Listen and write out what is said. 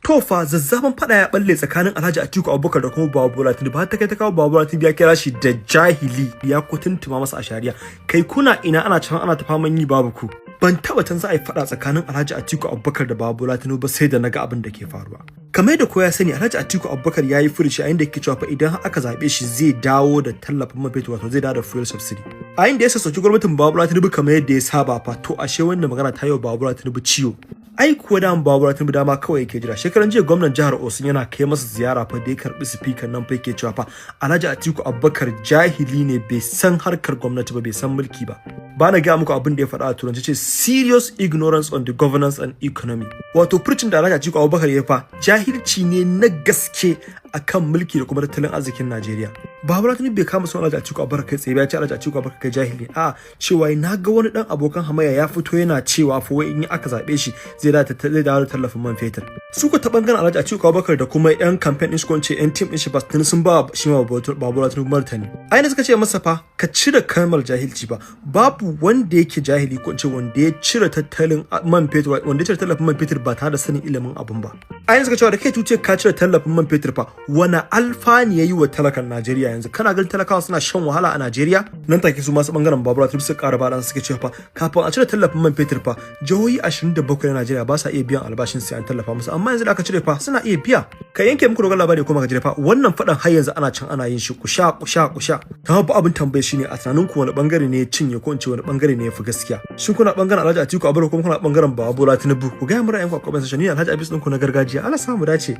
To fa, zazzafan fada ya balle tsakanin Alhaji Atiku Abubakar da kuma Baba Bola Tinubu, har ta kai ta kawo Baba Bola Tinubu ya kira shi da jahili, ya kutuntuma masa a shari'a. Kai, kuna ina? Ana can ana ta faman yi babu ku. Ban taba can za a yi fada tsakanin Alhaji Atiku Abubakar da Baba Bola Tinubu ba sai da naga abin da ke faruwa. Kamar yadda kowa ya sani, Alhaji Atiku Abubakar ya yi furuci a inda yake cewa fa idan aka zabe shi zai dawo da tallafin man fetur, wato zai dawo da fuel subsidy. A inda ya sassauci gwamnatin Baba Bola Tinubu kamar yadda ya saba fa. To ashe wannan magana ta yi wa Baba Bola Tinubu ciwo. Ai kuwa da Baba Bola Tinubu dama kawai yake jira. Shekaran jiya gwamnan jihar Osun yana kai masa ziyara fa, da ya karbi speaker nan fa, yake cewa fa Alhaji Atiku Abubakar jahili ne, bai san harkar gwamnati ba, bai san mulki ba. Ba na gaya muku abin da ya faɗa a turanci, ce "serious ignorance on the governance and economy". Wato furcin da Alhaji Atiku Abubakar ya fa jahilci ne na gaske akan mulki da kuma tattalin arzikin Najeriya. Baba Tinubu bai kama sunan Alhaji Atiku Abubakar kai tsaye ba, ya ce Alhaji Atiku Abubakar kai jahili. A cewa na ga wani dan abokan hamayya ya fito yana cewa fa wai in aka zabe shi zai dawo da tallafin man fetur. Su ko ta bangaren Alhaji Atiku Abubakar da kuma yan campaign din shi, ko ce yan team din shi ba, tuni sun ba shi ma Baba Tinubu martani. Ai suka ce masa fa ka cire kalmar jahilci ba, babu wanda yake jahili, ko ce wanda ya cire tattalin man fetur, wanda ya cire tallafin man fetur ba tare da sanin ilimin abun ba. Ai suka cewa da kai tuce ka cire tallafin man fetur fa, wani alfani yayi wa talakan Najeriya? Yanzu kana ganin talakawa suna shan wahala a Najeriya. Nan take su masu bangaren Babura Tinubu suka ƙara ba, suka ce fa kafin a cire tallafin man fetur fa, jihohi 27 na Najeriya ba sa iya biyan albashin sai an tallafa musu, amma yanzu da aka cire fa suna iya biya. Ka yanke muku dogon labari kuma ka jire fa, wannan fadan har yanzu ana can ana yin shi, kusha kusha kusha. Ta ba abin tambaye shine, a tunanin ku wani bangare ne ya cinye, ko in ce wani bangare ne ya fi gaskiya? Shin kuna bangaren Alhaji Atiku Abubakar ko kuna bangaren Baba Bola Tinubu? Ku ga mu ra'ayin ku a comment section. Ni Alhaji Abis ɗinku na gargajiya. Allah samu dace.